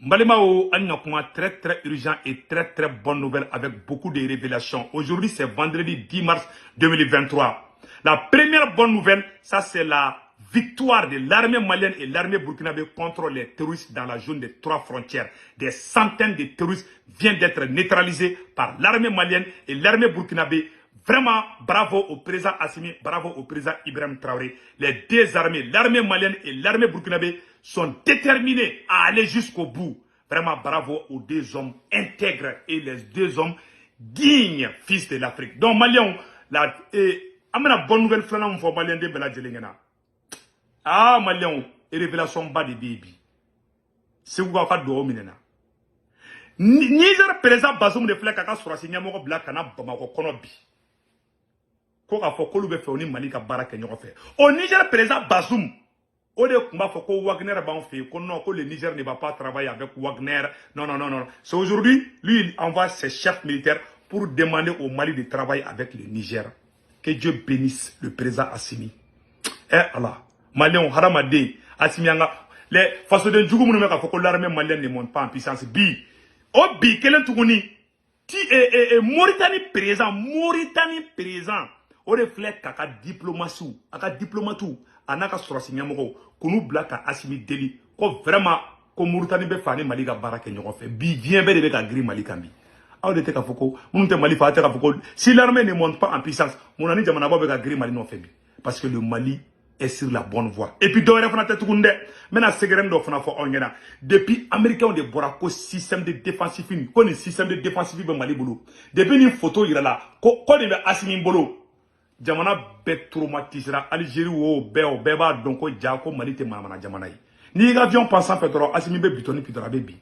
N balimaw, an ɲa kuma, très très urgent et très très bonne nouvelle avec beaucoup de révélations. Aujourd'hui, c'est vendredi 10 mars 2023. La première bonne nouvelle, ça c'est la victoire de l'armée malienne et l'armée burkinabé contre les terroristes dans la zone des trois frontières. Des centaines de terroristes viennent d'être neutralisés par l'armée malienne et l'armée burkinabé. Vraiment, bravo au président Assimi, bravo au président Ibrahim Traoré. Les deux armées, l'armée malienne et l'armée burkinabé, sont déterminées à aller jusqu'au bout. Vraiment, bravo aux deux hommes intègres et les deux hommes dignes fils de l'Afrique. Donc, Maliens, la, et, an bonne nouvelle filanan fɔ Malien den bɛɛ lajɛlen ɲɛna. Ah, Maliens, révélation ba de bɛ yen bi. Segu ka dugawu minɛna. Niger président Bazoum de filɛ k'a ka sɔrɔsi ɲɛmɔgɔ bila ka na Bamakɔ kɔnɔ bi. Ko k'a fɔ k'olu bɛ fɛ u ni Mali ka baara kɛ ɲɔgɔn fɛ. O Niger président Bazoum, o de tun b'a fɔ ko Wagner b'an fɛ yen, ko non, ko le Niger ne va pas travailler avec Wagner. Non, non, non, non. C'est aujourd'hui, lui, il envoie ses chefs militaires pour demander au Mali de travailler avec le Niger. Que Dieu bénisse le président Assimi. Eh Allah, Malien, hadamaden, Assimi an ka les fasoden jugu minnu bɛ k'a fɔ ko l'armée malienne ne monte pas en puissance bi. O bi kelen tuguni, ti Mauritanie président, Mauritanie président, o de filɛ k'a ka diplomatie, a ka diplomate a n'a ka sɔrɔsi ɲɛmɔgɔw k'u bila ka Assimi deli ko vraiment ko Mauritanie bɛ fɛ ani Mali ka baara kɛ ɲɔgɔn fɛ. Bi diɲɛ bɛɛ de bɛ ka girin Mali kan bi. Aw de tɛ k'a fɔ ko minnu tɛ Mali fɛ, aw tɛ k'a fɔ ko si l'armée ne monte pas en puissance, mun na ni jamanabaw bɛ ka girin Mali nɔfɛ bi? Parce que le Mali est sur la bonne voie. Et puis dɔwɛrɛ fana tɛ tuguni dɛ, n bɛna secret dɔ fana fɔ aw ɲɛna. Depuis Américains de bɔra ko système de défensif, ko nin système de défensif bɛ Mali bolo, depuis nin photo yira la ko nin bɛ Assimi bolo, jamana bɛɛ traumatisera. Algérie wo bɛɛ, o bɛɛ b'a dɔn ko ja ko Mali tɛ manamana jamana ye. N'i y'i ka avion pan sanfɛ dɔrɔn, Assimi bɛ bitɔn ni pitɔrɔ, a bɛ bin.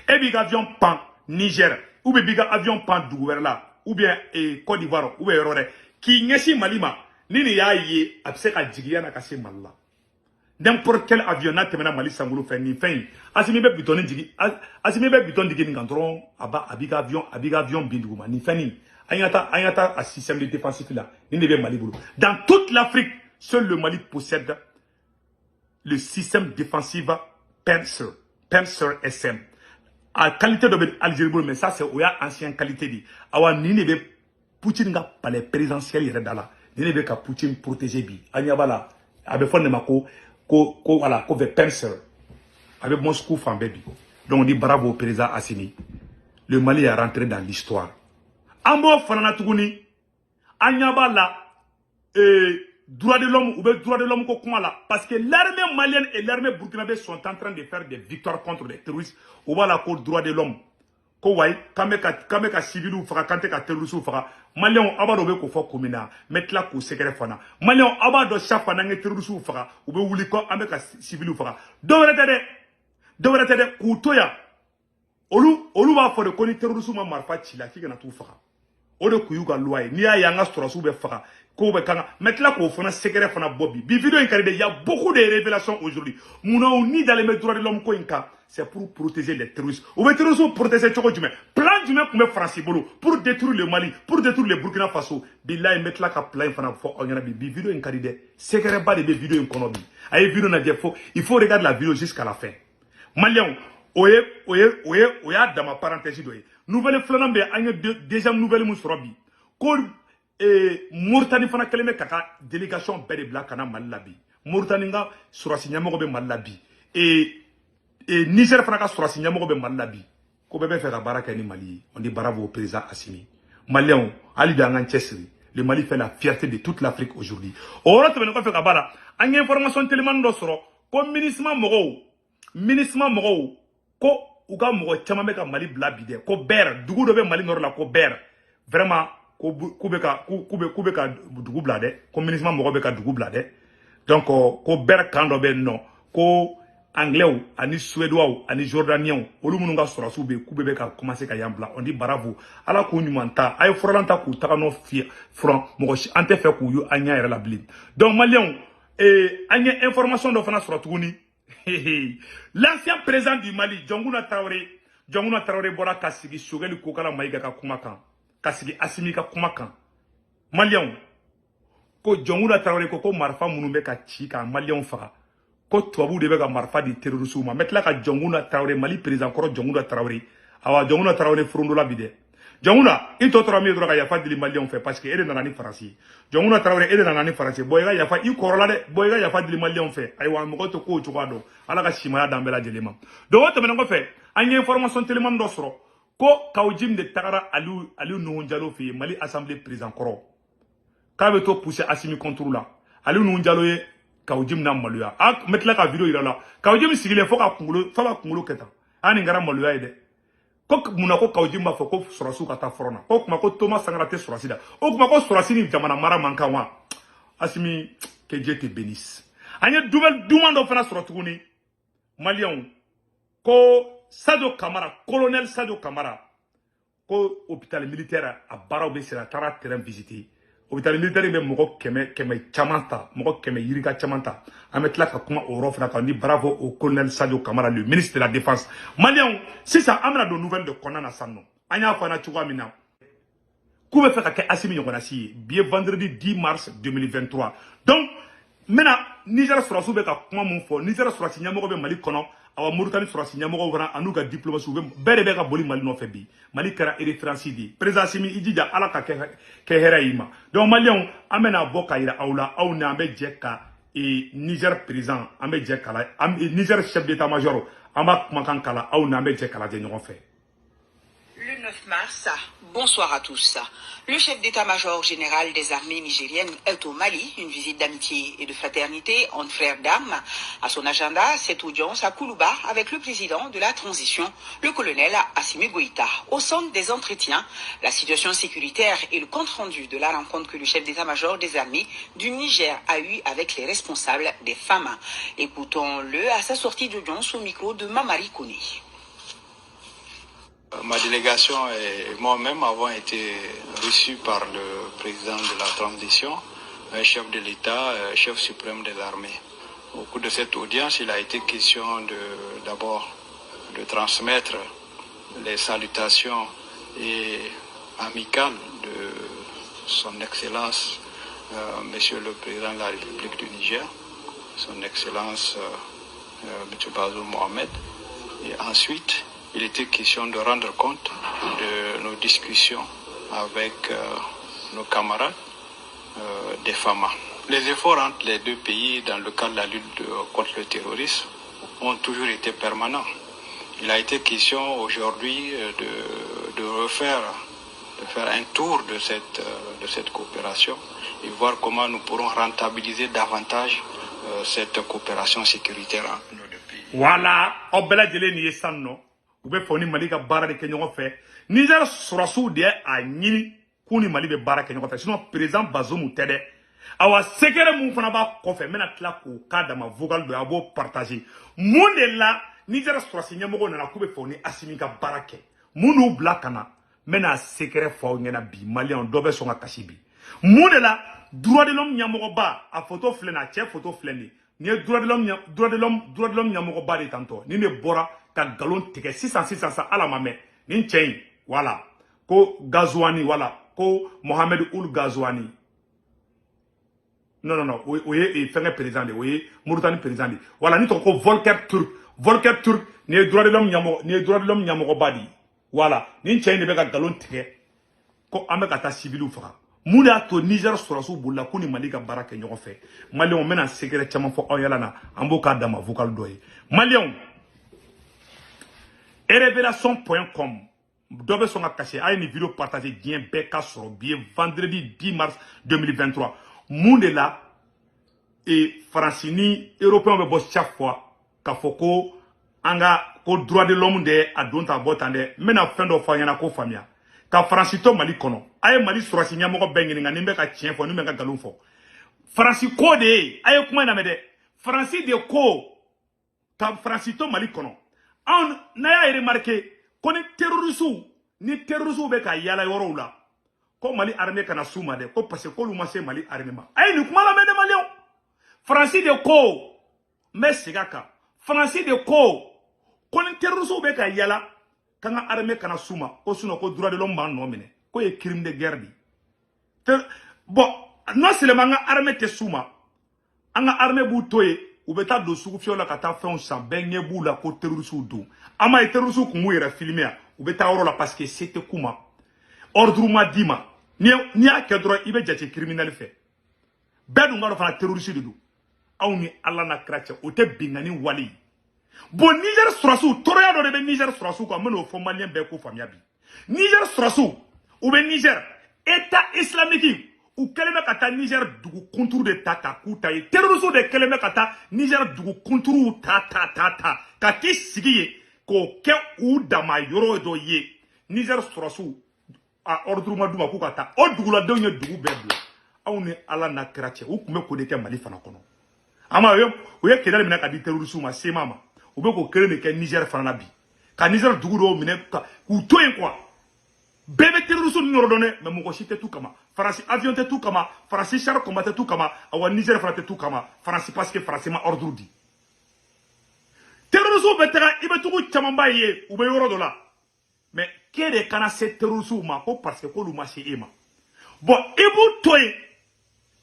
E b'i ka avion pan Niger ou bien b'i ka avion pan dugu wɛrɛ la, ou bien Côte d'Ivoire ou bien yɔrɔ wɛrɛ, k'i ɲɛsin Mali ma, ni nin y'a ye, a bɛ se ka jigin yan'a ka se Mali la. N'importe quel avion n'a tɛmɛna Mali sankolo fɛ, nin fɛn in, Assimi bɛ bitɔn jigin, Assimi bɛ bitɔn jigin nin kan dɔrɔn, a b'a a b'i ka avion, a b'i ka avion bin duguma. Nin fɛn nin, an ka taa a système de défensif la, nin de bɛ Mali bolo. Dans toute l'Afrique, seul le Mali possède le système défensif Pantsir, Pantsir SM. A qualité dɔ bɛ Algérie bolo, mais ça c'est o y'a ancienne qualité de ye. Awa, nin de bɛ Poutine ka palais présidentiel yɛrɛ da la, nin de bɛ ka Poutine protéger bi. An ɲɛ b'a la, a bɛ fɔ nin de ma ko voilà, ko the Pantsir, a bɛ Moscou fan bɛɛ bi. Donc on dit bravo au président Assimi. Le Mali est rentré dans l'histoire. An b'o fana na tuguni, an ɲɛ b'a la, droit de l'homme, u bɛ droit de l'homme ko kuma la, parce que l'armée malienne et l'armée burkinabé sont en train de faire des victoires contre les terroristes. U b'a la ko droit de l'homme, ko wayi, k'an bɛ ka civiliw faga, k'an tɛ ka terroristes faga. Maliyɛnw, aw b'a dɔn u bɛ k'o fɔ kun min na, n bɛ tila k'o sɛgɛrɛ fana. Maliyɛnw, aw b'a dɔn chaque fois n'an ye terroristes faga, u bɛ wuli ko an bɛ ka civiliw faga. Dɔwɛrɛ tɛ dɛ, dɔwɛrɛ tɛ dɛ, k'u to yan, olu b'a fɔ de ko ni terroristes ma marifa ci la, k'i kana t'u faga. O de kun y'u ka loi ye. N'i y'a ye an ka sɔrɔsiw bɛ faga, kow bɛ kan, n bɛ tila k'o fana sɛgɛrɛ fana bɔ bi. Bi vidéo in ka di dɛ, il y a beaucoup de révélations aujourd'hui. Munna u ni dalen bɛ droit de l'homme ko in kan? C'est pour protéger les terroristes. U bɛ terroristes protéger cogo jumɛn? Plan jumɛn tun bɛ Faransi bolo pour détruire le Mali, pour détruire le Burkina Faso? Bilayi, n bɛ tila ka plan in fana fɔ aw ɲɛna bi. Bi vidéo in ka di dɛ, sɛgɛrɛba de bɛ vidéo in kɔnɔ bi. A ye vidéo lajɛ fo, il faut regarder la vidéo jusqu'à la fin. Maliyɛnw, o y'a dama parenthèse dɔ ye. Nouvelle filanan bɛ, an ye deuxième nouvelle mun sɔrɔ bi, ko Mauritanie fana kɛlen bɛ k'a ka délégation bɛɛ de bila ka na Mali la bi. Mauritanie ka sɔrɔsi ɲɛmɔgɔ bɛ Mali la bi, Niger fana ka sɔrɔsi ɲɛmɔgɔ bɛ Mali la bi, ko bɛɛ bɛ fɛ ka baara kɛ ni Mali ye. On dit bravo au président Assimi. Maliyɛnw, hali bi an k'an cɛsiri. Le Mali fait la fierté de toute l'Afrique aujourd'hui. O yɔrɔ tɛmɛnen kɔfɛ ka b'a la, an ye information telimani dɔ sɔrɔ ko MINUSMA mɔgɔw, MINUSMA mɔgɔw, ko u ka mɔgɔ caman bɛ ka Mali bila bi dɛ, ko Ber, dugu dɔ bɛ Mali nord la ko Ber, vraiment ko k'u bɛ ka dugu bila dɛ, ko MINUSMA mɔgɔw bɛ ka dugu bila dɛ. Donc ko Ber kan dɔ bɛ yen nɔ, ko Anglais ani Suédois ani Jordaniens, olu minnu ka sɔrɔsiw bɛ yen, k'u bɛɛ bɛ ka commencer ka yan bila. On dit bravo, Ala k'u ɲuman ta. A ye furalan ta k'u taga nɔ fiyɛ furan, mɔgɔ si an tɛ fɛ k'u ye an ɲɛ yɛrɛ la bilen. Donc Maliyɛnw, an ye information dɔ fana sɔrɔ tuguni. L'ancien président du Mali, Dioncounda Traoré, Dioncounda Traoré bɔra ka sigi Choguel Kokalla Maïga ka kuma kan, ka sigi Assimi ka kuma kan. Maliyɛnw, ko Dioncounda Traoré ko marifa minnu bɛ ka ci ka Maliyɛnw faga, Ko tubabuw de bɛ ka marifa di terroristew ma. N bɛ tila ka Jɔnkunda Tarawele, Mali président kɔrɔ Jɔnkunda Tarawele, awa, Jɔnkunda Tarawele furondola bi dɛ. Jɔnkunda, i tɔ tora min ye dɔrɔn, ka yafa deli Maliyɛnw fɛ, parce que e de nana ni Faransi ye. Jɔnkunda Tarawele, e de nana ni Faransi ye. Bɔn, i ka yafa i kɔrɔla dɛ. Bɔn, i ka yafa deli Maliyɛnw fɛ. Ayiwa, mɔgɔ tɛ kow cogoya dɔn. Ala ka simaya d'an bɛɛ lajɛlen ma. Donc o tɛmɛnen kɔfɛ, an ye information telimani dɔ sɔrɔ ko Kaou Djim de tagara Aliou Nouhoum Diallo fɛ yen, Mali assemblée président kɔrɔ, k'a bɛ to pousser Assimi contre la. Aliou Nouhoum Diallo ye Kaou Djim na maloya. A n bɛ tila ka vidéo yira la. Kaou Djim sigilen fo ka kunkolo kɛ tan. A nin kɛra maloya ye dɛ. Ko munna ko Kaou Djim b'a fɔ ko sɔrɔsiw ka taa front na? Ko kuma ko Thomas Sankara tɛ sɔrɔsi la. O kuma ko sɔrɔsi ni jamana mara man kan wa? Assimi, que Dieu te bénisse. An ye nouvelle duman dɔ fana sɔrɔ tuguni, Maliyɛnw, ko Sadio Kamara, colonel Sadio Kamara, ko hôpital militaire a baaraw bɛ sen. A taara terrain visiter. Hôpital militaire bɛ mɔgɔ kɛmɛ kɛmɛ caman ta, mɔgɔ kɛmɛ yirika caman ta. An bɛ tila ka kuma o yɔrɔ fana kan ni bravo au colonel Sadio Kamara, le ministre de la Défense. Maliyɛnw, sisan an bɛna don nouvelle de kɔnɔna na sisan nɔ. An y'a fɔ an na cogoya min na k'u bɛ fɛ ka kɛ Assimi ɲɔgɔnna si ye. Bi ye vendredi 10 mars 2023. Donc n bɛna Niger sɔrɔsiw bɛ ka kuma mun fɔ. Niger sɔrɔsi ɲɛmɔgɔ bɛ Mali kɔnɔ. Awa, Mauritanie sɔrɔsi ɲɛmɔgɔw fana an'u ka diplomatie, u bɛ bɛɛ de bɛ ka boli Mali nɔfɛ bi. Mali kɛra référence de ye. Président Assimi, i jija, Ala ka kɛ hɛrɛ y'i ma. Donc Maliyɛnw, an bɛna bɔ ka yira aw la, aw ni an bɛ jɛ ka Niger président, an bɛ jɛ kala Niger chef d'état major, an b'a kumakan kala, aw ni an bɛ jɛ k'a lajɛ ɲɔgɔn fɛ. Le 9 mars, bonsoir à tous. Le chef d'état-major général des armées nigériennes est au Mali, une visite d'amitié et de fraternité entre frères d'armes. À son agenda, cette audience à Koulouba avec le président de la transition, le colonel Assimi Goïta. Au centre des entretiens, la situation sécuritaire et le compte-rendu de la rencontre que le chef d'état-major des armées du Niger a eu avec les responsables des FAMa. Écoutons-le à sa sortie d'audience au micro de Mamari Kone. Ma délégation et moi-même avons été reçus par le président de la transition, chef de l'État, chef suprême des armées. Au cours de cette audience, il a été question d'abord de transmettre les salutations et amicales de son Excellence, Monsieur le Président de la République du Niger, son Excellence, Monsieur Bazoum Mohamed. Et ensuite, il était question de rendre compte de nos discussions avec nos camarades des FAMA. Les efforts entre les deux pays dans le cadre de la lutte contre le terrorisme ont toujours été permanents. Il a été question aujourd'hui de refaire, de faire un tour de cette coopération et voir comment nous pourrons rentabiliser davantage cette coopération sécuritaire entre nos deux pays. Voilà, aw bɛɛ lajɛlen, nin ye sisan nɔ u bɛ fɛ u ni Mali ka baara de kɛ ɲɔgɔn fɛ. Niger sɔrɔsiw de ye a ɲini k'u ni Mali bɛ baara kɛ ɲɔgɔn fɛ, sinon président Bazoum tɛ dɛ. Awa, secret mun fana b'a kɔfɛ, n bɛna tila k'o k'a dama vocal dɔ ye, a b'o partager. Mun de la Niger sɔrɔsi ɲɛmɔgɔw nana k'u bɛ fɛ u ni Assimi ka baara kɛ? Mun n'u bila ka na? N bɛna secret fɔ aw ɲɛna bi. Maliyɛnw dɔ bɛ sɔn ka kasi bi. Mun de la droit de l'homme ɲɛmɔgɔba, a photo filɛ nin ye, a cɛ photo filɛ nin ye, nin ye droit de l'homme, droit de l'homme, droit de l'homme ɲɛmɔgɔba de tantɔ, nin de bɔra ka nkalon tigɛ sisan sisan sa. Ala ma mɛn nin cɛ in, wala ko Gazouani, wala ko Mohamed Ould Gazouani. Non, non, non, o ye fɛnkɛ président de, o ye Mauritanie président de. Wala ni tɔgɔ ko Volker Turk. Volker Turk, nin ye droit de l'homme ɲɛmɔgɔ, nin ye droit de l'homme ɲɛmɔgɔba de ye. Wala nin cɛ in de bɛ ka nkalon tigɛ ko an bɛ ka taa civiliw faga. Mun de y'a to Niger sɔrɔsiw bolila ko ni Mali ka baara kɛ ɲɔgɔn fɛ? Maliyɛnw, n bɛna secret caman fɔ aw ɲɛna na, an b'o k'a dama vocal dɔ ye. Maliyɛnw, révélation.com, dɔ bɛ sɔn ka kasi. A ye nin vidéo partager, diɲɛ bɛɛ ka sɔrɔ. Bi ye vendredi 10 mars 2023. Mun de la e Faransi ni Européen bɛ bɔ chaque fois k'a fɔ ko an ka ko droit de l'homme de a don ta bɔ tan dɛ? N bɛna fɛn dɔ fɔ aw ɲɛna ko faamuya ka Faransi to Mali kɔnɔ. A ye Mali sɔrɔsi ɲɛmɔgɔ bɛɛ ɲininka ni n bɛ ka tiɲɛ fɔ, ni n bɛ ka nkalon fɔ. Faransi ko de ye, a ye kuma in lamɛn dɛ, Faransi de ko ka Faransi to Mali kɔnɔ. Anw n'a y'a remarqué ko ni terroristew bɛ ka yala yɔrɔw la, ko Mali armée kana s'u ma dɛ, ko parce que k'olu ma se Mali armée ma. A ye nin kuma lamɛn dɛ, Maliyɛnw. Faransi de ko, n bɛ segin a kan, Faransi de ko ko ni terroristew bɛ ka yala, k'an ka armée kana s'u ma, ko sinon ko droit de l'homme b'an nɔ minɛ, k'o ye crime de guerre de ye. Bon, non seulement an ka armée tɛ s'u ma, an ka armée b'u to yen. U bɛ taa don sugufiyɛw la ka taa fɛnw san, bɛɛ ɲɛ b'u la ko terroristew don. An m'a ye terroristew kun b'u yɛrɛ filmer yan, u bɛ taa yɔrɔ la parce que se tɛ k'u ma, ordre ma d'i ma. N'i y'a kɛ dɔrɔn, i bɛ jate criminel fɛ. Bɛɛ dun b'a dɔn fana terroriste de don. Aw ni Ala n'a kira cɛ, o tɛ binkani wale ye. Bon, Niger sɔrɔsiw, tɔɔrɔya dɔ de bɛ Niger sɔrɔsiw kan, n bɛn'o fɔ Malien bɛɛ k'o faamuya bi. Niger sɔrɔsiw, u bɛ Niger, État islamique, u kɛlen bɛ ka taa Niger dugu kunturu de ta ka k'u ta ye. Terroriste de kɛlen bɛ ka taa Niger dugu kunturuw ta ta ta ta ka t'i sigi yen k'o kɛ u dama yɔrɔ dɔ ye. Niger sɔrɔsiw, a ordre ma d'u ma k'u ka taa o duguladenw ye dugu bɛɛ bila. Aw ni Ala n'a kira cɛ, u tun bɛ k'o de kɛ Mali fana kɔnɔ. A ma ye, u ye Kidali minɛ ka di terroriste ma, CMA ma. U bɛ k'o kelen de kɛ Niger fana na bi, ka Niger dugu dɔw minɛ k'u to yen quoi. Bɛɛ bɛ terroriste ninnu yɔrɔ dɔn dɛ, mais mɔgɔ si tɛ t'u kama. Faransi avion tɛ t'u kama, Faransi char combat tɛ t'u kama, awa Niger fana tɛ t'u kama. Faransi, parce que Faransi ma ordre di. Terroriste bɛ taga, i bɛ tugu camanba ye, u bɛ yɔrɔ dɔ la, mais k'e de kana se terroriste ma ko parce que k'olu ma se e ma. Bon, i b'u to yen,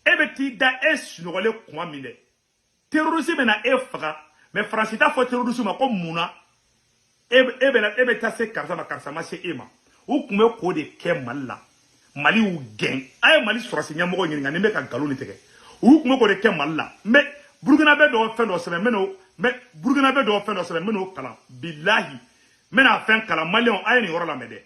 e bɛ t'i da e sunɔgɔlen kuma min dɛ, terroriste bɛ na e faga. Mais Faransi t'a fɔ terroriste ma ko mun na e bɛ e bɛ taa se karisa ma, karisa ma se e ma. U tun bɛ k'o de kɛ Mali la. Mali y'u gɛn. A ye Mali sɔrɔsi ɲɛmɔgɔ ɲininka ni n bɛ ka nkalon de tigɛ. U tun bɛ k'o de kɛ Mali la. Mais Burukina bɛ dɔ fɛn dɔ sɛbɛn, n bɛ n'o, mais Burukina bɛ dɔ fɛn dɔ sɛbɛn, n bɛ n'o kalan. Bilahi, n bɛna fɛn kalan. Maliyɛnw, a ye nin yɔrɔ lamɛn dɛ.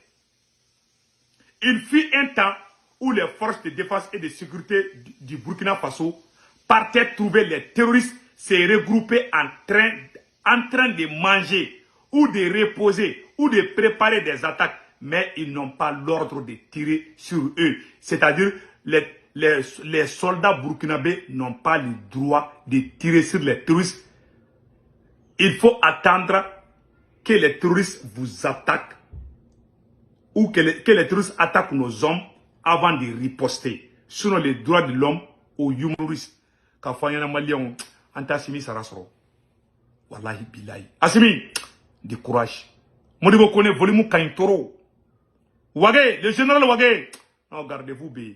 Il fut un temps où les forces de défense et de sécurité du Burkina Faso partaient trouver les terroristes se regrouper en train de manger ou de reposer ou de préparer des attaques, mais ils n'ont pas l'ordre de tirer sur eux. C'est-à-dire, les soldats burkinabés n'ont pas le droit de tirer sur les terroristes. Il faut attendre que les terroristes vous attaquent ou que les terroristes attaquent nos hommes avant de riposter. Sinon, les droits de l'homme aux humoristes. K'a fɔ an ɲɛna, Maliyɛnw, an tɛ Asimi sara sɔrɔ. Wallahi bilahi. Asimi, du courage. Modibo Kone, volume ka ɲi trop. Wage, le général Wage. Non, gardez-vous bien.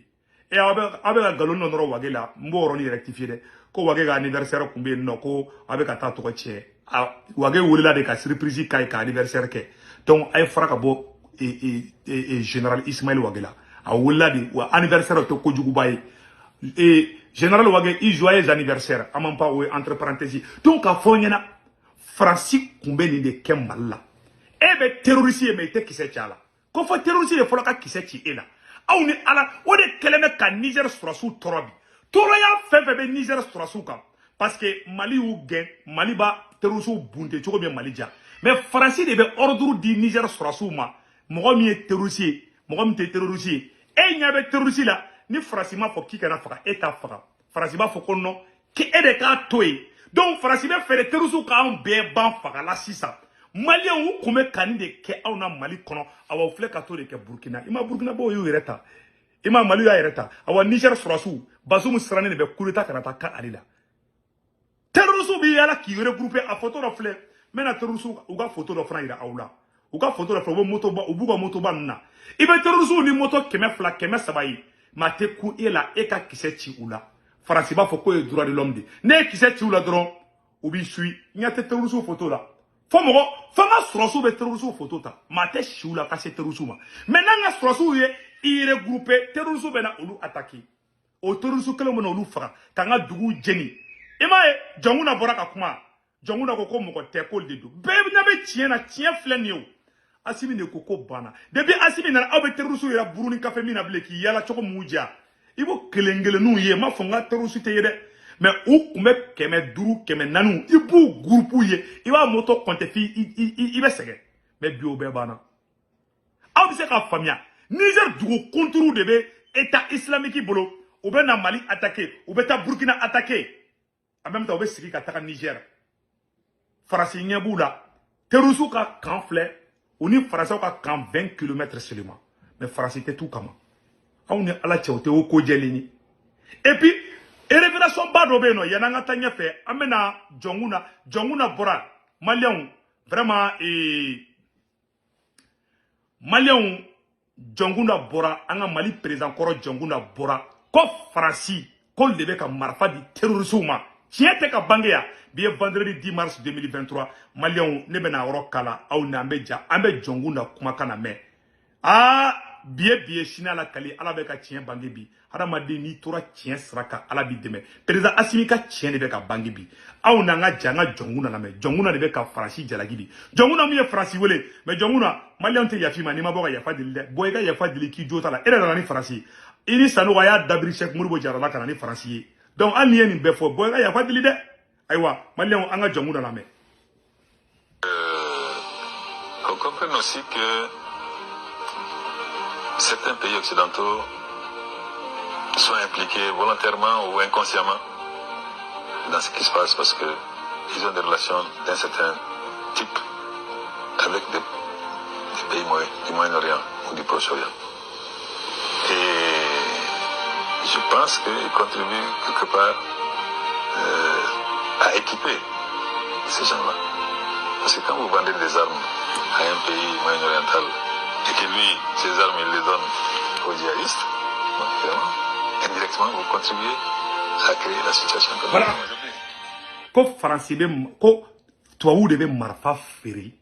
Et aw bɛ ka nkalon dɔ nɔrɔ Wage la, n b'o yɔrɔnin rectifier dɛ. Ko Wage ka anniversaire kun bɛ yen nɔ, ko a bɛ ka taa tɔgɔ tiɲɛ. Wage welela de ka surprise k'a ye ka anniversaire kɛ. Donc a ye fara ka bɔ général Ismaël Wage la. A welela de wa anniversaire tɛ kojuguba ye. Et général Wage, i joyeux anniversaire. An m'an pa o ye entre parenthèses. Donc k'a fɔ ɲɛna, Faransi kun bɛ nin de kɛ Mali la. E bɛ terroriste ye, mais i tɛ kisɛ ci a la. Ko fɔ terroriste de fɔlɔ ka kisɛ ci e la. Aw ni Ala, o de kɛlen bɛ ka Niger sɔrɔsiw tɔɔrɔ bi. Tɔɔrɔya fɛn fɛn bɛ Niger sɔrɔsiw kan, parce que Mali y'u gɛn, Mali b'a terroriste bunte cogo min Mali diya. Mais Faransi de bɛ ordre di Niger sɔrɔsiw ma, mɔgɔ min ye terroriste ye, mɔgɔ min tɛ terroriste ye. E ɲɛ bɛ terroriste la, ni Faransi m'a fɔ k'i kana faga, e t'a faga. Faransi b'a fɔ ko non, k'e de k'a to yen. Donc Faransi bɛ fɛɛrɛ terroriste k'anw bɛɛ ban fagala sisan. Maliyɛnw, u kun bɛ ka nin de kɛ anw na Mali kɔnɔ. Awa, u filɛ ka t'o de kɛ Burukina. I ma Burukinabew y'u yɛrɛ ta, i ma Mali y'a yɛrɛ ta. Awa, Niger sɔrɔsiw, Bazoum sirannen de bɛ coup d'état kana taa ka ale la. Terroriste bɛ yala k'i regrouper. A photo dɔ filɛ, n bɛna terroriste u ka photo dɔ fana yira aw la. U ka photo dɔ filɛ, u bɛ moto ba, u b'u ka moto ba ninnu na. I bɛ terroriste ni moto 200, 300 ye, maa tɛ ku e la, e ka kisɛ ci u la. Faransi b'a fɔ k'o ye droit de l'homme de. Ne ye kisɛ ci u la dɔrɔn, u b'i suit. Ɲɛ tɛ terroriste photo la. Fo mɔgɔ, fo an ka sɔrɔsiw bɛ terroriste photo ta, maa tɛ si u la ka se terroriste ma. Mais n'an ka sɔrɔsiw ye i regrouper, terroriste bɛ na olu attaquer. O terroriste kelen bɛ na olu faga k'an ka dugu jeni. I m'a ye, Jɔnkuna bɔra ka kuma. Jɔnkuna ko ko mɔgɔ tɛ, k'olu de don. Bɛɛ ɲɛ bɛ tiɲɛ na, tiɲɛ filɛ nin ye o. Asimi de ko ko banna. Depuis Asimi nana, aw bɛ terroriste yɛrɛ buru ni kafe min na bilen, k'i yala cogo m'u diya. I b'o kelen kelenninw ye, n m'a fɔ n ka terroriste tɛ ye dɛ. Mais u kun bɛ 500, 400, i b'u groupe ye, i b'a moto compter f'i i bɛ sɛgɛn. Mais bi o bɛɛ banna. Aw bɛ se k'a faamuya, Niger dugu kunturu de bɛ État islamique bolo. U bɛ na Mali attaquer, u bɛ taa Burkina attaquer. En même temps, u bɛ sigi ka taga Niger. Faransi ɲɛ b'u la. Terroriste ka camp filɛ, u ni Faransiw ka camp 20 km seulement. Mais Faransi tɛ t'u kama. Aw ni Ala cɛ, o tɛ o ko jɛlen ye. Et puis révélation ba dɔ bɛ yen nɔ, yan'an ka taa ɲɛfɛ, an bɛna Jɔnkuna. Jɔnkuna bɔra, Maliyɛnw, vraiment, Maliyɛnw, Jɔnkuna bɔra, an ka Mali président kɔrɔ Jɔnkuna bɔra ko Faransi k'olu de bɛ ka marifa di terroristew ma. Tiɲɛ tɛ ka bange yan. Bi ye vendredi 10 mars 2023. Maliyɛnw, ne bɛna yɔrɔ kala aw ni an bɛ ja an bɛ Dioncounda kumakan na mɛn. Aa, bi ye sini ala kali, ala bɛ ka tiɲɛ bange bi. Hadamaden n'i tora tiɲɛ sira kan, ala b'i dɛmɛ. Président Assimi ka tiɲɛ de bɛ ka bange bi. Aw n'an ka ja an ka Dioncounda lamɛn. Dioncounda de bɛ ka Faransi jalaki bi. Dioncounda min ye Faransi wele, mais Dioncounda, maliyɛnw tɛ yafa i ma n'i ma bɔ ka yafa deli dɛ. Bɔ i ka yafa deli k'i jo t'a la. E de nana ni Faransi. I ni Sanogo a y'a dabiri Cheikh Modibo Jara la ka na ni Faransi ye. Donc hali n'i ye nin bɛɛ fɔ, bɔ i ka yafa deli dɛ. Ayiwa, maliyɛnw, an ka Dioncounda lamɛn. Qu'on comprenne aussi que certains pays occidentaux sont impliqués volontairement ou inconsciemment dans ce qui se passe parce qu'ils ont des relations d'un certain type avec des pays du Moyen-Orient ou du Proche-Orient. Et je pense qu'ils contribuent quelque part à équiper ces gens-là. Parce que quand vous vendez des armes à un pays moyen-oriental et que lui, ces armes, il les donne aux djihadistes, bon, évidemment, indirectement, vous contribuez à créer la situation que nous Voilà. avons aujourd'hui. Ko Faransi bɛ, ko tubabuw de bɛ marifa feere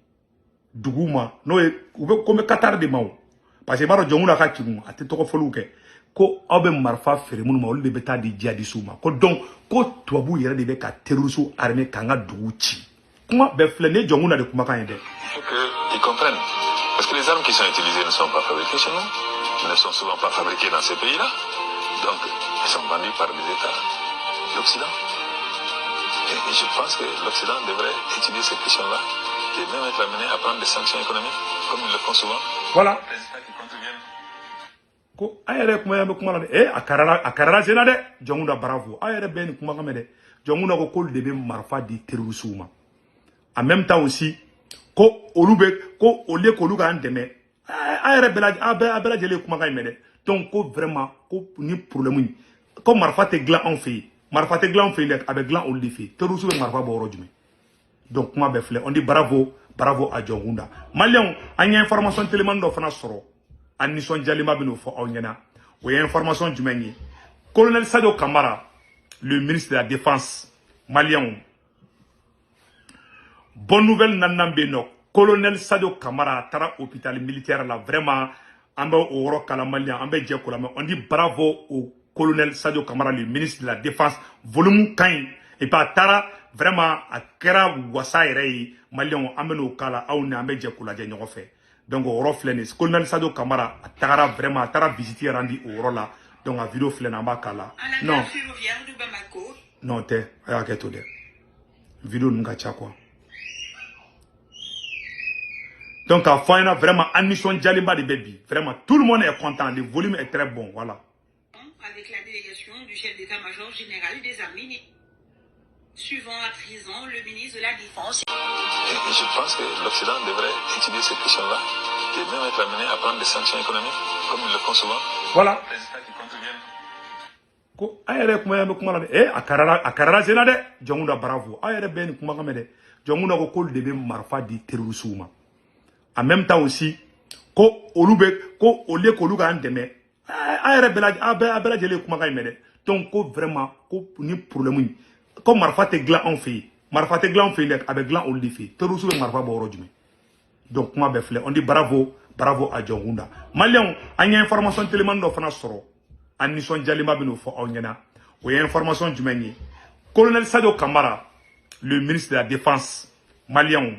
dugu ma, n'o ye u bɛ ko n bɛ Qatar de ma o, parce que i b'a dɔn Dioncounda ka kigun a tɛ tɔgɔ fɔliw kɛ, ko aw bɛ marifa feere minnu ma, olu de bɛ taa di djihadistes ma. Ko donc ko tubabuw yɛrɛ de bɛ ka terroristes armé k'an ka dugu ci. Kuma bɛɛ filɛ nin ye, Dioncounda de kumakan ye dɛ. Il faut qu'ils comprennent. Parce que les armes qui sont utilisées ne sont pas fabriquées chez nous, ne sont souvent pas fabriquées dans ces pays-là. Donc, elles sont vendues par des États d'Occident. Et je pense que l'Occident devrait étudier ces questions-là et même être amené à prendre des sanctions économiques, comme ils le font souvent. Voilà. Les États qui contreviennent. Ko a yɛrɛ kuma bɛ kuma la dɛ. A karara, a karara sen na dɛ. Dioncounda, bravo. A yɛrɛ bɛɛ nin kumakan mɛn dɛ. Dioncounda ko k'olu de bɛ marifa di terroristes ma. En même temps aussi, ko olu bɛ ko au lieu k'olu k'an dɛmɛ, a yɛrɛ bɛɛ lajɛ, a bɛɛ lajɛlen ye kumakan in mɛn dɛ. Donc ko vraiment, ko ni problème in, ko marifa tɛ dilan anw fɛ yen, marifa tɛ dilan anw fɛ yen dɛ, a bɛ dilan olu de fɛ yen. Terroristes bɛ marifa bɔ yɔrɔ jumɛn? Donc kuma bɛɛ filɛ, on dit bravo, bravo à Dioncounda. Maliyɛnw, an ye information telimani dɔ fana sɔrɔ, an nisɔndiyalenba bɛ n'o fɔ aw ɲɛna. O ye information jumɛn ye? Colonel Sadio Kamara, le ministre de la Défense, maliyɛnw, bonne nouvelle naaninan bɛ yen nɔ. Colonel Sadio Kamara a taara hôpital militaire la. Vraiment, an bɛ o yɔrɔ kala, maliyɛn, an bɛ jɛ ko la mɛ. On dit bravo au colonel Sadio Kamara, le ministre de la Défense. Volume ka ɲi. Et puis a taara, vraiment, a kɛra wasa yɛrɛ ye. Maliyɛnw, an bɛ n'o kala aw ni an bɛ jɛ k'o lajɛ ɲɔgɔn fɛ. Donc o yɔrɔ filɛ nin ye. Colonel Sadio Kamara a tagara, vraiment, a taara visite rendu o yɔrɔ la. Donc a vidéo filɛ nin ye, an b'a kala. À la Non gare ferroviaire de Bamako, non tɛ, a y'a kɛ to dɛ, vidéo ninnu ka ca quoi. Donc a fɔ an ɲɛna, vraiment, an nisɔndiyalenba de bɛ bi. Vraiment, tout le monde est content, le volume est très bon, voilà. Avec la délégation du chef d'état-major général des armées. Suivant à présent le ministre de la Défense. Et je pense que l'Occident devrait étudier ces questions-là et même être amené à prendre des sanctions économiques, comme ils le font souvent. Voilà. Les États qui contreviennent. Ko a yɛrɛ kuma bɛ kuma la dɛ. A karara, a karara sen na dɛ. Dioncounda, bravo. A yɛrɛ bɛɛ nin kumakan mɛn dɛ. Dioncounda ko k'olu de bɛ marifa di terroristes ma. En même temps aussi, ko olu bɛ ko au lieu k'olu k'an dɛmɛ, a yɛrɛ bɛɛ lajɛ, a bɛɛ lajɛlen ye kumakan in mɛn dɛ. Donc ko vraiment, ko ni problème in, ko marifa tɛ dilan anw fɛ yen, marifa tɛ dilan anw fɛ yen dɛ, a bɛ dilan olu de fɛ yen. Terroristes bɛ marifa bɔ yɔrɔ jumɛn? Donc kuma bɛɛ filɛ, on dit bravo, bravo à Dioncounda. Maliyɛnw, an ye information telimani dɔ fana sɔrɔ, an nisɔndiyalenba bɛ n'o fɔ aw ɲɛna. O ye information jumɛn ye? Colonel Sadio Kamara, le ministre de la Défense, maliyɛnw,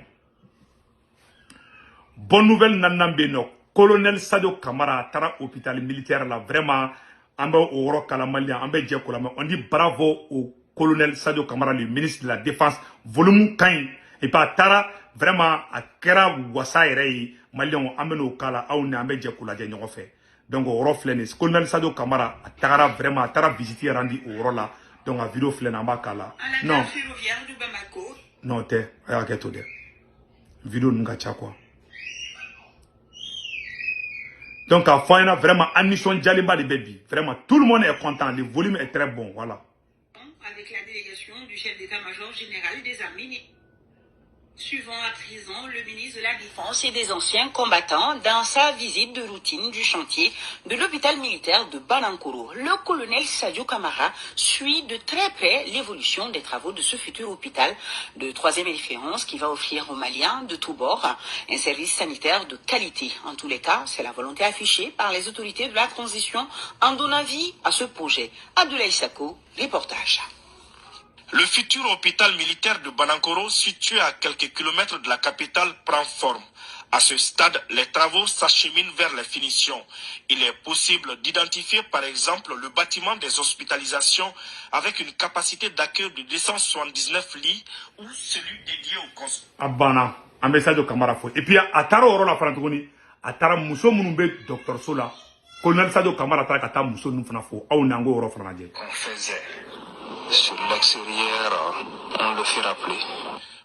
bonne nouvelle naaninan bɛ yen nɔ. Colonel Sadio Kamara a taara hôpital militaire la. Vraiment, an bɛ o yɔrɔ kala, maliyɛn, an bɛ jɛ ko la mɛn. On dit bravo au colonel Sadio Kamara, le ministre de la Défense. Volume ka ɲi. Et puis a taara, vraiment, a kɛra wasa yɛrɛ ye. Maliyɛnw, an bɛ n'o kala aw ni an bɛ jɛ k'o lajɛ ɲɔgɔn fɛ. Donc o yɔrɔ filɛ nin ye. Colonel Sadio Kamara a tagara, vraiment, a taara visite rendu o yɔrɔ la. Donc a vidéo filɛ nin ye, an b'a kala. À la Non gare ferroviaire de Bamako, non tɛ, a y'a kɛ to dɛ, vidéo ninnu ka ca quoi. Donc a fɔ an ɲɛna, vraiment, an nisɔndiyalenba de bɛ bi. Vraiment, tout le monde est content, le volume est très bon, voilà. Avec la délégation du chef d'état-major général des armées. Suivant à présent le ministre de la Défense et des anciens combattants dans sa visite de routine du chantier de l'hôpital militaire de Banankoro. Le colonel Sadio Kamara suit de très près l'évolution des travaux de ce futur hôpital de troisième référence qui va offrir aux Maliens de tous bords un service sanitaire de qualité. En tous les cas, c'est la volonté affichée par les autorités de la transition en donnant vie à ce projet. Abdoulaye Sako, reportage. Le futur hôpital militaire de Banankoro, situé à quelques kilomètres de la capitale, prend forme. À ce stade, les travaux s'acheminent vers les finitions. Il est possible d'identifier par exemple le bâtiment des hospitalisations avec une capacité d'accueil de 279 lits ou celui dédié au cons. A banna. An bɛ Sadio Kamara fo. Et puis a taara o yɔrɔ la fana tuguni, a taara muso minnu bɛ dɔgɔtɔrɔso la, colonel Sadio Kamara taara ka taa muso ninnu fana fo. Aw n'an k'o yɔrɔ fana lajɛ. On faisait sur l'extérieur, on le fait rappeler.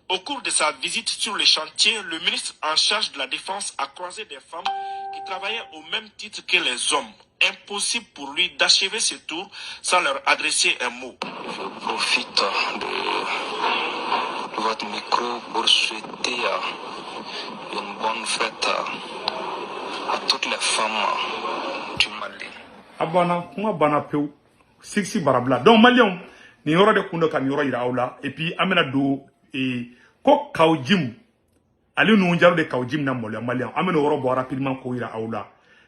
Au cours de sa visite sur le chantier, le ministre en charge de la Défense a croisé des femmes qui travaillaient au même titre que les hommes. Impossible pour lui d'achever ce tour sans leur adresser un mot. Je profite de votre micro pour souhaiter une bonne fête à toutes les femmes du Mali. A banna, kuma banna pewu, siksi barabila. Donc maliyɛnw, nin yɔrɔ de kun do ka nin yɔrɔ yira aw la. Et puis an bɛna don ko Kaou Djim, ale Nouhoum Diallo de Kaou Djim na maloya. Maliyɛn, an bɛna o yɔrɔ bɔ rapidement k'o yira aw la.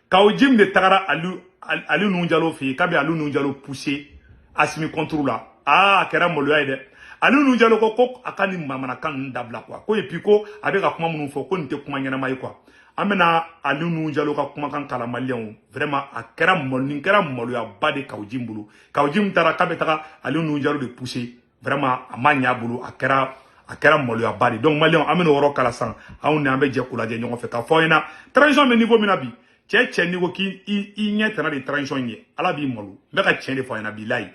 Kaou Djim de tagara ale Nouhoum Diallo fɛ yen, kabi ale Nouhoum Diallo poussé Assimi contre la. Aa, a kɛra maloya ye dɛ. Ale Nouhoum Diallo ko a ka nin manamanakan ninnu dabila quoi, ko et puis ko a bɛ ka kuma minnu fɔ, ko nin tɛ kuma ɲɛnama ye quoi. An bɛna ale Nouhoum Diallo ka kumakan kalan. Maliyɛnw, vraiment a kɛra malo, nin kɛra maloyaba de Kaou Djim bolo. Kaou Djim taara k'a bɛ taga ale Nouhoum Diallo de pousser, vraiment a ma ɲɛ a bolo, a kɛra maloyaba de. Donc maliyɛnw, an bɛna o yɔrɔ kala sisan, anw ni an bɛ jɛ k'o lajɛ ɲɔgɔn fɛ k'a fɔ aw ɲɛna transition bɛ niveau min na bi. Cɛ cɛ, n'i ko k'i i ɲɛ tɛna de transition in ye, Ala b'i malo. N bɛ ka tiɲɛ de fɔ aw ɲɛna bilayi.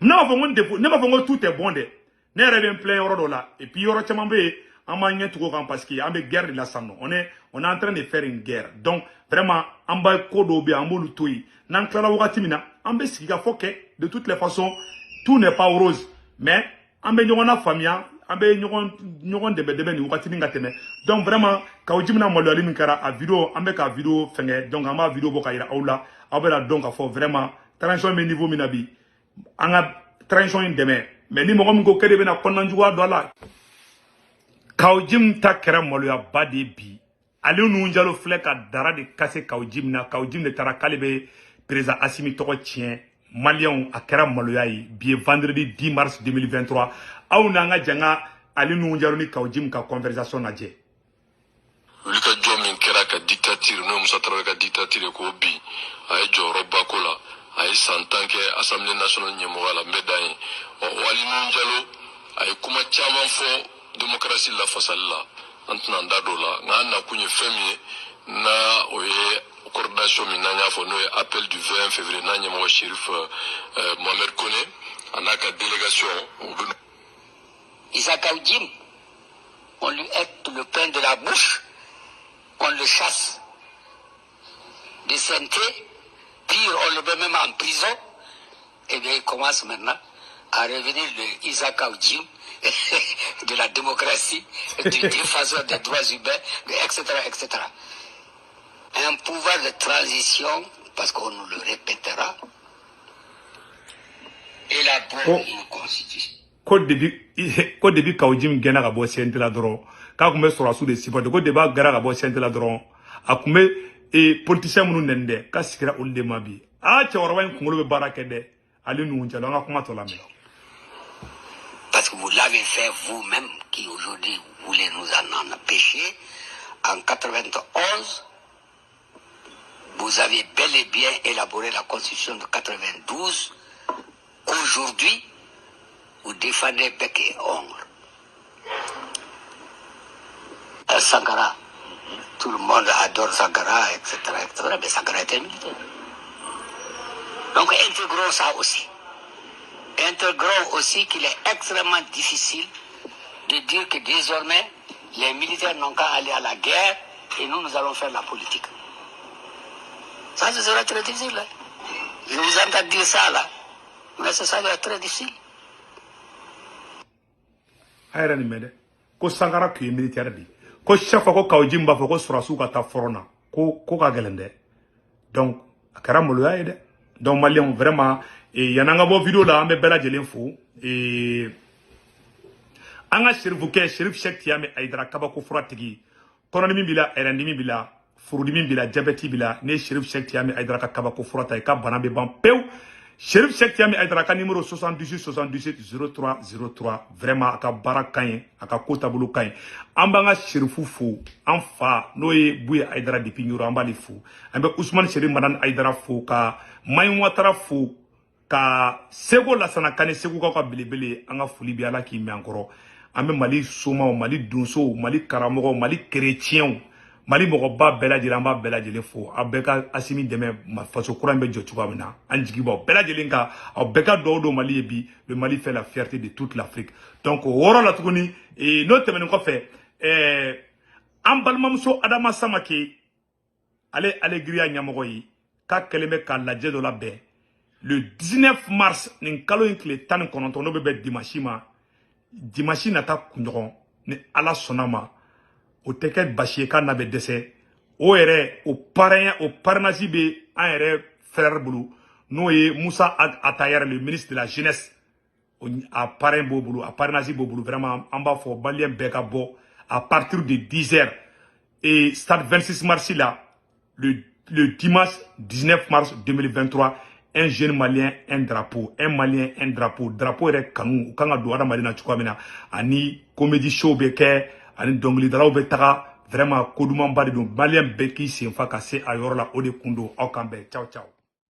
Ne b'a fɔ ko n tɛ, ne b'a fɔ ko tout est bon dɛ. Ne yɛrɛ bɛ n plaint yɔrɔ dɔ la, et puis yɔrɔ caman bɛ yen, an b'an ɲɛ tugu o kan parce que an bɛ guerre de la sisan nɔ. On est en train de faire une guerre, donc vraiment an b'a ko dɔw bɛ yen, an b'olu to yen. N'an tilala wagati min na, an bɛ sigi ka fɔ kɛ. De toutes les façons, tout n'est pas rose, mais an bɛ ɲɔgɔn lafaamuya, an bɛ ɲɔgɔn dɛmɛ dɛmɛ nin wagatinin ka tɛmɛ. Donc vraiment, Kaou Djim na maloyali min kɛra a vidéo, an bɛ ka vidéo fɛngɛ, donc an b'a vidéo bɔ ka yira aw la. Aw bɛna dɔn k'a fɔ vraiment transition bɛ niveau min na bi, an ka transition in dɛmɛ. Mais ni mɔgɔ min ko k'e de bɛna kɔnɔna juguya don a la, Kaou Djim ta kɛra maloyaba de ye bi. Ale Nouhoum Diallo filɛ ka dara de kase Kaou Djim na. Kaou Djim de taara k'ale bɛ président Assimi tɔgɔ tiɲɛ. Maliyɛnw, a kɛra maloya ye. Bi ye vendredi 10 mars 2023. Aw n'an ka jan ka ale Nouhoum Diallo ni Kaou Djim ka conversation lajɛ. Wuli ka jɔ min kɛra ka dictature, n'o ye Musa Tarawele ka dictature ye, k'o bin, a ye jɔyɔrɔba ko la. A ye san 10 kɛ Assemblée nationale ɲɛmɔgɔya la. N bɛ dan ye. Ɔ, Wali Nouhoum Diallo, a ye kuma caman fɔ démocratie lafasali la, an tɛna an da don o la. Nka an nakun ye fɛn min ye, na o ye coordination min n'an y'a fɔ, n'o ye appel du 20 février, n'a ɲɛmɔgɔ Chérif Mohamed Kone a n'a ka délégation u bɛ Isaac Djim, on lui ôte le pain de la bouche, on le chasse de CNT, pire, on le met même en prison. Eh bien, il commence maintenant à revenir de Isaac Djim, de la démocratie, du défenseur des droits humains, etc., etc. Un pouvoir de transition, parce qu'on nous le répétera, élabore Oh. une constitution. Ko depuis Kaou Djim gɛnna ka bɔ CNT la dɔrɔn, k'a tun bɛ sɔrɔsiw de supporter. Ko depuis a gɛnna ka bɔ CNT la dɔrɔn, a tun bɛ politicien minnu nɛni dɛ, k'a sigira olu de ma bi. Aa, cɛkɔrɔba in kunkolo bɛ baara kɛ dɛ. Ale Nouhoum Diallo, an ka kuma tɔ lamɛn. Parce que vous l'avez fait vous-même, qui aujourd'hui voulez nous en empêcher. En 91, vous avez bel et bien élaboré la constitution de 92, qu'aujourd'hui, vous défendez bec et ongle. Sankara, tout le monde adore Sankara, etc., etc., mais Sankara était militaire. Donc intégrons ça aussi. Intégrons aussi qu'il est extrêmement difficile de dire que désormais, les militaires n'ont qu'à aller à la guerre et nous, nous allons faire la politique. Ça, ce sera très difficile, hein. Je vous entends dire ça là. Mais ce sera très difficile. A yɛrɛ nin mɛn dɛ. Ko Sankara tun ye militaire de ye. Ko chaque fois ko Kaou Djim b'a fɔ ko sɔrɔdasiw ka taa front na, ko ka gɛlɛn dɛ. Donc a kɛra maloya ye dɛ. Donc maliyɛnw, vraiment, yan'an ka bɔ vidéo la, an bɛ bɛɛ lajɛlen fo. An ka serifukɛ, Serif Cheick Tidiane Aïdara, kabako fura tigi, kɔnɔdimi b'i la, ɛrɛndimi b'i la, furudimi b'i la, diabète b'i la, ne ye Serif Cheick Tidiane Aïdara ka kabako fura ta, i ka bana bɛ ban pewu. Serif Cheick Tidiane Aïdara ka numéro 78 78 03 03. Vraiment, a ka baara ka ɲi, a ka ko taabolo ka ɲi. An b'an ka Serifu fo, an fa n'o ye Buye Aïdara depuis Ɲoro, an b'ale fo. An bɛ Ousmane Serif Madani Aïdara fo, ka Mayi Watara fo, ka Sego Lasana Kane, Segukaw ka belebele, an ka foli bɛ, Ala k'i mɛn an kɔrɔ. An bɛ Mali somaw, Mali donsow, Mali karamɔgɔw, Mali kereciyɛnw, Mali mɔgɔba bɛɛ lajɛlen, an b'a bɛɛ lajɛlen fo. Aw bɛɛ ka Asimi dɛmɛ, faso kura in bɛ jɔ cogoya min na, an jigi b'aw bɛɛ lajɛlen kan. Aw bɛɛ ka dugawu don Mali ye bi. Le Mali fait la fierté de toute l'Afrique. Donc o yɔrɔ la tuguni, n'o tɛmɛnen kɔfɛ, an balimamuso Adama Samake, ale Alegria ɲɛmɔgɔ ye, k'a kɛlen bɛ ka lajɛ dɔ labɛn le 19 mars, nin kalo in tile 19, n'o bɛ bɛn dimanche ma, dimanche nata kunɲɔgɔn, ni Ala sɔnna ma, o tɛ kɛ basi ye k'a n'a bɛ dɛsɛ. O yɛrɛ, o parrain, o parrainage bɛ an yɛrɛ frère bolo, n'o ye Musa Atayɛrɛ, le ministre de la Jeunesse. A parrain b'o bolo, a parrainage b'o bolo. Vraiment, an b'a fɔ maliyɛn bɛɛ ka bɔ à partir de 10 heures et stade 26 mars là, le dimanche 19 mars 2023. Un jeune malien, un drapeau, un malien, un drapeau. Drapeau yɛrɛ kanu u kan ka don hadamaden na cogoya min na, ani comédie show bɛ kɛ, ani dɔnkilidalaw bɛ taga. Vraiment, ko dumanba de don. Maliyɛn bɛɛ k'i sen fa ka se a yɔrɔ la, o de kun don. Aw kan bɛn. Ciao ciao.